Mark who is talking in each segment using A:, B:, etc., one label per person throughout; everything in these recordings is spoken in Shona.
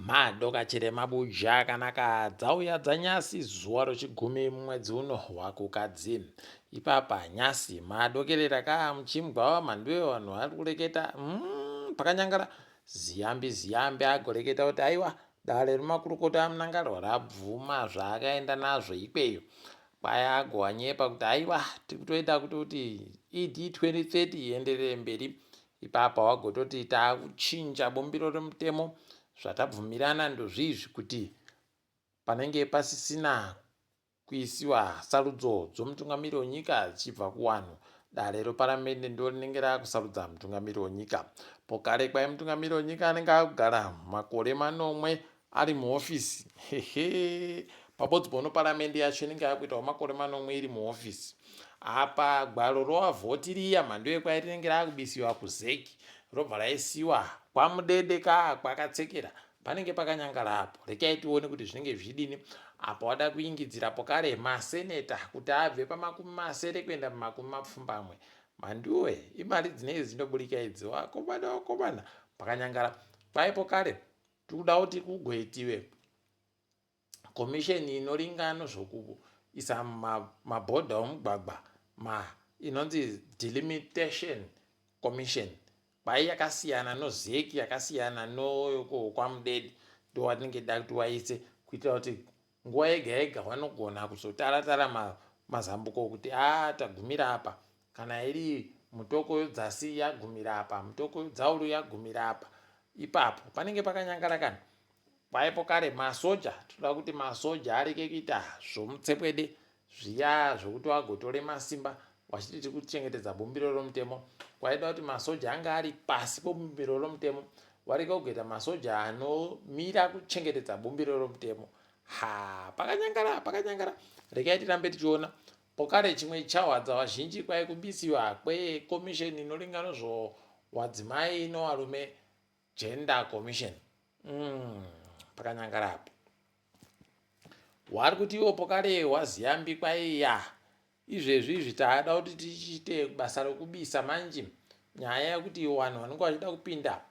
A: Madoka chirema buja akanaka dzauya dzanyasi zuva rochigumi mumwedzi uno waKukadzi. Ipapa nyasi madokerera ka muchimbwa mhanduwe vanhu vari kureketa pakanyangara Ziyambi Ziyambi agoreketa kuti aiwa dare remakurukota aMnangarwa rabvuma zvaakaenda nazvo ikweyo. Kwaya agowanyepa kuti aiwa tikutoita kutoti ED 2030 ienderere mberi. Ipapa wagototi takuchinja bumbiro remutemo zvatabvumirana ndozvizvi kuti panenge pasisina kuisiwa sarudzo dzomutungamiri wenyika dzichibva kuwanhu dare reparamende ndo rinenge rakusarudza mutungamiri wenyika. Pokare kwai mutungamiri wenyika anenge akugara makore manomwe ari muhofisi. Hehe pabodzi pono paramende yacho inenge yakuitawo makore manomwe iri muhofisi. Apa gwaro rowavhoti riya mhando yekwai rinenge rakubisiwa kuZEC robva raisiwa kwaMudede ka kwakatsekera panenge pakanyangara apo. Rekai tione kuti zvinenge zvichidini apo wada kuingidzira pokare maseneta kuti abve pamakumi masere kuenda pamakumi mapfumbamwe. Mhanduwe imari dzinenge dzinoburika idzi wakomana wakomana pakanyangara kwaipo kare tikuda kuti kugoitiwe komisheni inoringano zvokuisa mabhodha omugwagwa ma inonzi delimitation commission kwai yakasiyana nozeki yakasiyana nokwamudedi ndowatinenge da kuti waise kuitira kuti nguva yega yega wanogona kuzotara tara mazambuko kuti a tagumira apa kana iri mutoko yodzasi yagumira apa mutoko yodzauru yagumira apa ipapo panenge pakanyangara kana kwaipo kare masoja tinoda kuti masoja areke kuita zvomutsepwede zviya zvokuti wagotore masimba wachiti tiri kuchengetedza bumbiro romutemo kwaida kuti masoja anga ari pasi pobumbiro romutemo wareke kugoita masoja anomira kuchengetedza bumbiro romutemo ha pakanyangara pakanyangara rekai tirambe tichiona Pokare chimwe chawadza vazhinji kwai kubisiwa kwekomisheni inoringa nozvowadzimai nowarume Gender Commission. Pakanyangara apo. Wari kuti iwo pokare waziyambi kwai ya izvezvi izvi taada kuti tichiite basa rekubisa manje nyaya yekuti vanhu vanenge vachida kupinda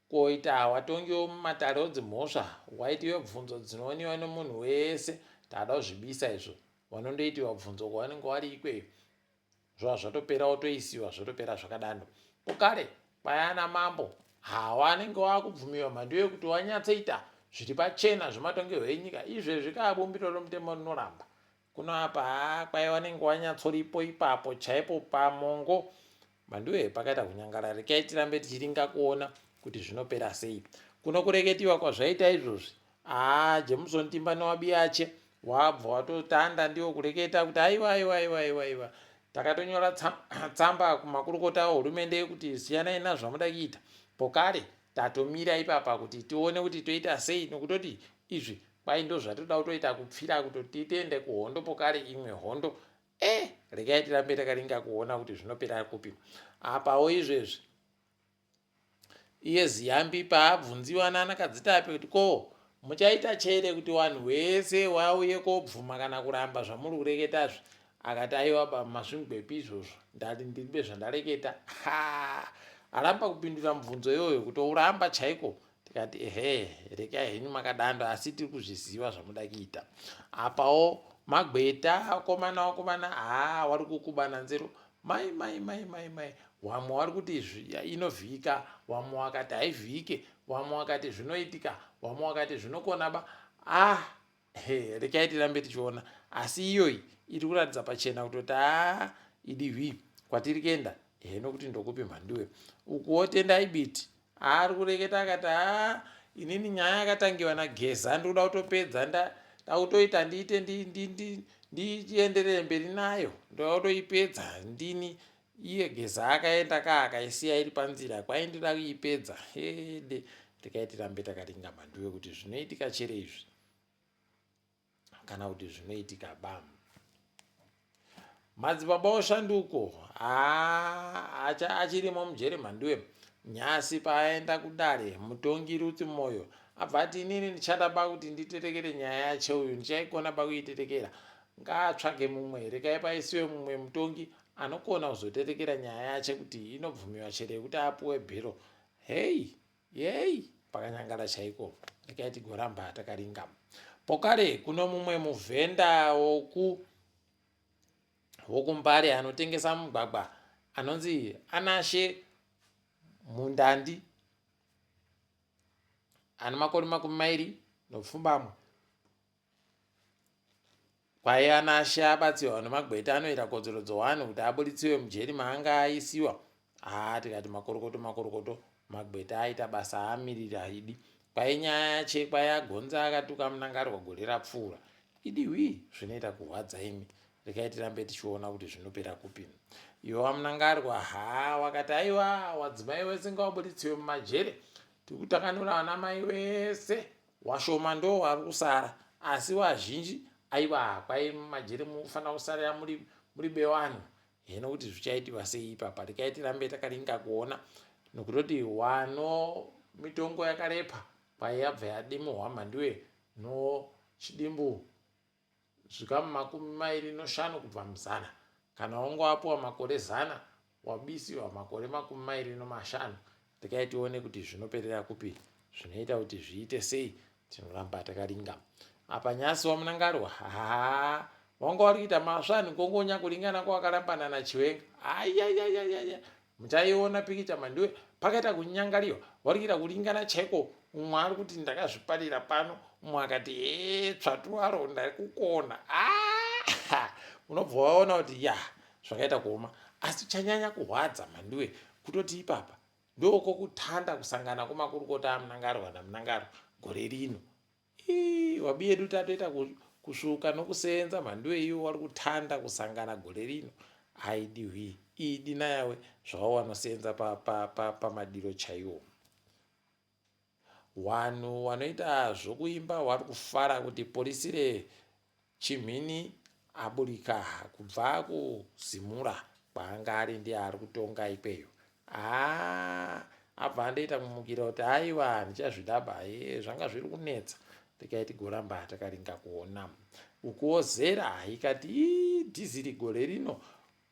A: Koita watongi wemumatare odzimhosva waitiwe bvunzo dzinooniwa nemunhu wese tada kuzvibisa izvo vanondoitiwa bvunzo kwavanenge wari ikweyo zvova zvatopera wotoisiwa zvotopera zvakadando kokare kwayana mambo hawanenge wakubvumiwa mhandu yekuti wanyatsoita zviri pachena zvematongerwo enyika izvezvi kaa bumbiro romutemo rinoramba Kuno apa haa kwai wanenge wanyatsoripo ipapo chaipo pamongo Mhanduwe pakaita kunyangara rekai tirambe tichiringa kuona kuti zvinopera sei. Kuno kureketiwa kwazvaita izvozvi haa Jameson Timba newabiyache wabva watotanda ndiwo kureketa kuti aiwa aiwa aiwa aiwa aiwa takatonyora tsamba kumakurukota ehurumende kuti siyanai nazvo zvamuda kuita pokare tatomira ipapa kuti tione kuti toita sei nokutoti izvi kwai ndozvatoda kutoita kupfira kutoti tiende kuhondo pokare imwe hondo Eh, regai tirambe takaringa kuona kuti zvinopera kupi. Apawo izvezvi iye Ziyambi paabvunziwa nana Kadzitape kuti ko muchaita chere kuti wanhu wese wauye kobvuma kana kuramba zvamuri kureketazvi akati aiwa ba masvingwepi izvozvo ndati ndiribe zvandareketa ha aramba kupindura mubvunzo iyoyo kutouramba chaiko Tikati ehe rekai henyu makadando asi tiri kuzviziva zvamuda kuita. Apawo magweta akomana wakomana haa wari kukubana nzero mai mai mai mai mai wamwe wari kuti inovhika wamwe wakati haivhike wamwe wakati zvinoitika wamwe wakati zvinokona ba ah He, rekai tirambe tichiona asi iyoyi iri kuratidza pachena kutoti haa idi hwi kwatiri kuenda ehe nokuti ndokupi mhanduwe ukuwo tendai biti ari kureketa akati haa inini nyaya yakatangiwa nageza ndikuda kutopedza ndakutoita ndiite ndichienderere mberi nayo ndoda kutoipedza ndini iye geza akaenda ka akaisiya iri panzira kwaindida kuipedza hede rekai tirambe takaringa mhanduwe kuti zvinoitika chere izvi kana kuti zvinoitika ba madzibaba oshanduko haa achirimo mujere mhanduwe nyasi paaenda kudare mutongi Ruth Moyo abva ati inini ndichada ba kuti nditetekere nyaya yache uyu ndichaikona ba kuitetekera ngaatsvage mumwe rekai paisiwe mumwe mutongi anokona kuzotetekera nyaya yache kuti inobvumiwa chere yekuti apuwe bhero hei yei. Pakanyangara chaiko. Regai tigoramba takaringa. Pokare kuno mumwe muvhenda woku wokuMbare anotengesa mugwagwa anonzi Anashe Mundandi ane makore 27. Kwai Anashe abatsirwa nemagweta anoita kodzero dzowanhu kuti aburitsiwe mujeri maanga aisiwa. Haa tikati makorokoto makorokoto magweta aita basa amirira idi. Kwai nyaya yachekwa yaGonza akatuka Mnangarwa gore rapfuura. Idi hwii zvinoita kurwadza imi. Regai tirambe tichiona kuti zvinopera kupi. Iwe waMnangarwa haa wakati aiwa wadzimai wese ngawabuditsiwe mumajere. Tiri kutakanura vana mai wese washoma ndo wari kusara asi wazhinji aiwa kwai mumajere mufanira kusarira muri muri bewanhu heno kuti zvichaitiwa sei ipapa regai tirambe takaringa kuona nokutoti wano mitongo yakarepa kwai yabva yadimuhwa mhandiwe no chidimbu zvikamu 25 kubva muzana. Kana wanga wapiwa makore zana, wabisiwa makore 25. Regai tione kuti zvinoperera kupi, zvinoita kuti zviite sei, tinoramba takaringa. Apa nyasi waMunangarwa, haa wanga wari kuita masva anongongonya kuringana kwawakarambana naChiwenga. Ayayayayaya, muchaiona pikicha mhanduwe, pakaita kunyangariwa, wari kuita kuringana chaiko. Umwe ari kuti ndakazviparira pano, umwe akati hee tsvatu waro ndari kukona. Ah, unobva waona kuti ya zvakaita kuoma. Asi chanyanya kurwadza mhanduwe kutoti ipapa ndokokutanda kusangana kwemakurukota aMnangarwa naMnangarwa gore rino. Ii, wabi yedu tatoita kusvuka nokuseenza mhanduwe iwo wari kutanda kusangana gore rino. Aidi hwi idi nayawe zvawo wanoseenza pamadiro pa, pa, pa chaiwo. Wanhu wanoita zvokuimba wari kufara kuti Polisile Chimhini aburika kubva kuZimura kwaanga ari ndiye ari kutonga ikweyo. Haa abva andoita kumukira kuti aiwa handichazvidaba ye zvanga zviri kunetsa regai tigoramba takaringa kuona. Ukuwo Zera ikati ii dhiziri gore rino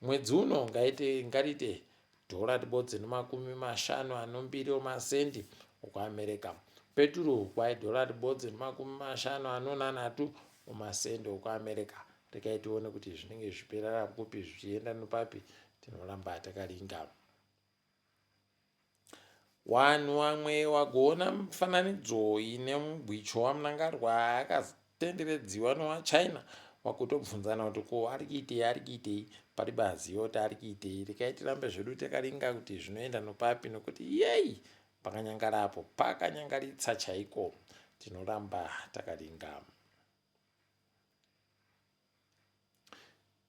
A: Mwedzi uno ngaite ngariite dhora ribodzi nemakumi mashanu anombiri omasendi okuAmereka. Peturu kwai dhora ribodzi nemakumi mashanu anonanhatu omasendi okuAmereka. Regai tione kuti zvinenge zvichiperera kupi zvichienda nopapi tinoramba takaringa. Wanhu wamwe wagoona mifananidzo ine mugwicho waMnangarwa akatenderedziwa newaChina wakutobvunzana kuti ko ari kuitei ari kuitei paribe aziva kuti ari kuitei rekai tirambe zvedu takaringa kuti zvinoenda nopapi nokuti yei pakanyangara apo pakanyangaritsa chaiko tinoramba takaringa.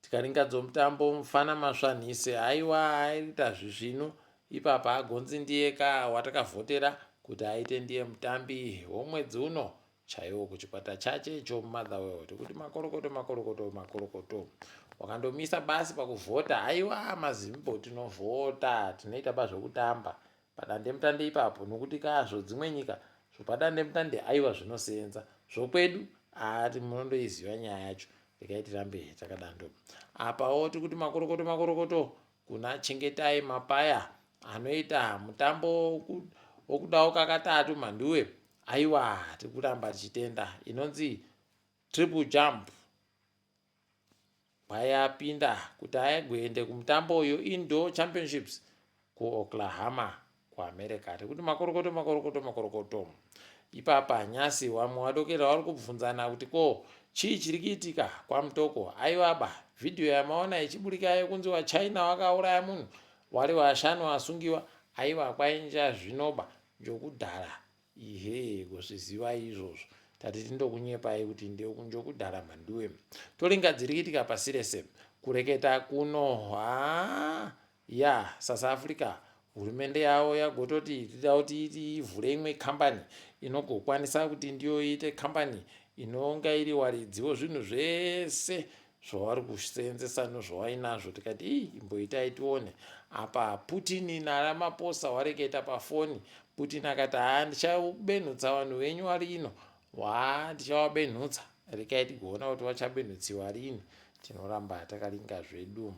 A: Tikaringa dzomutambo mufana Masvanhise haiwa aita zvisvinu ipapa agonzi ndiye ka watakavhotera kuti aite ndiye mutambi womwedzi uno chaiwo kuchikwata chache choMotherwell tikuti makorokoto makorokoto makorokoto wakandomisa basi pakuvhota haiwa mazimbo tinovhota tinoita bazvokutamba padandemutande ipapo nokuti ka zvodzimwe nyika zvopadandemutande aiwa zvinoseenza zvokwedu ati munondoiziva nyaya yacho regai tirambe takadando apawo tiri kuti makorokoto makorokoto kuna Chengetai Mapaya anoita mutambo wokudauka katatu mhanduwe aiwa tiri kuramba tichitenda inonzi triple jump Payapinda kuti agoende kumutambo uyu Indoor Championships kuOklahoma kuAmerica. Tikuti makorokoto makorokoto makorokoto. Ipapa nyasi wamwe wadokera wari kubvunzana kuti ko chii chiri kuitika kwaMutoko. Aiwaba vhidhiyo yamaona ichiburika yekunzi waChina wakauraya munhu wari washanu wasungiwa aiwa kwainja zvinoba njokudhara Ihee kuzviziva izvozvo tati tindokunyepai kuti njokudhara mhanduwe toringa dziri kuitika pasi rese kureketa kuno haa ya South Africa hurumende yavo yagototi tida kuti ivhure imwe kambani inogokwanisa kuti ndiyo iite kambani inonga iri waridziwo zvinhu zvese zvavari kuseenzesa nezvawainazvo tikati ii imboitai tione apa Putin naRamaposa wareketa pafoni Putin akati haa ndichabenhutsa vanhu venyu wari ino waa ndichawabenhutsa rekai tigoona kuti wachabenhutsiwa rini tinoramba takaringa zvedu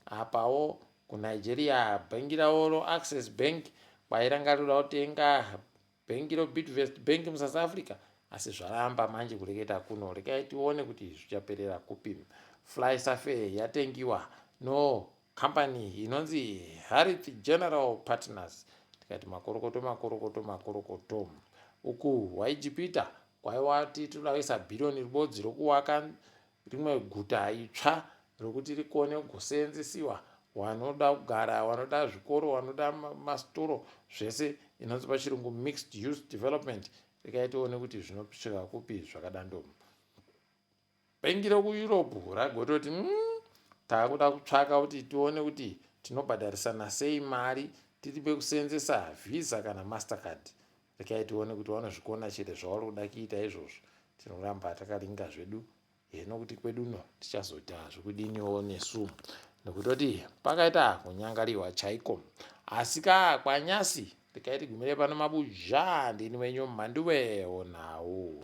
A: apawo kuNigeria bhengi ravo roAccess Bank kwairangarira kutenga. Bhengi roBidvest Bank muSouth Africa asi zvaramba manje kureketa kuno. Rekai tione kuti zvichaperera kupi. Fly Safair yatengiwa no company inonzi Harith General Partners. Tikati makorokoto makorokoto makorokoto. Uku waIjipita kwaiwati toda kuisa bhiriyoni ribodzi rokuwaka rimwe guta itsva rokuti rikone kugoseenzesiwa wanoda kugara, wanoda zvikoro, wanoda masitoro, zvese inonzi pachirungu mixed use development. Rekai tione kuti zvinosvika kupi zvakadando. Bhengi rekuEurope ragototi taakuda kutsvaka kuti tione kuti tinobhadharisana sei mari tiri pekuseenzesa Visa kana Mastercard. Rekai tione kuti vanozvikona chete zvavari kuda kuita izvozvo. Tinoramba takaringa zvedu nokuti kwedu uno tichazoita zvekudiniwo nesu nekutoti pakaita kunyangariwa chaiko. Asi ka kwanyasi rekai tigumire pano mabuja. Ndini wenyu Mhanduwe Onhau.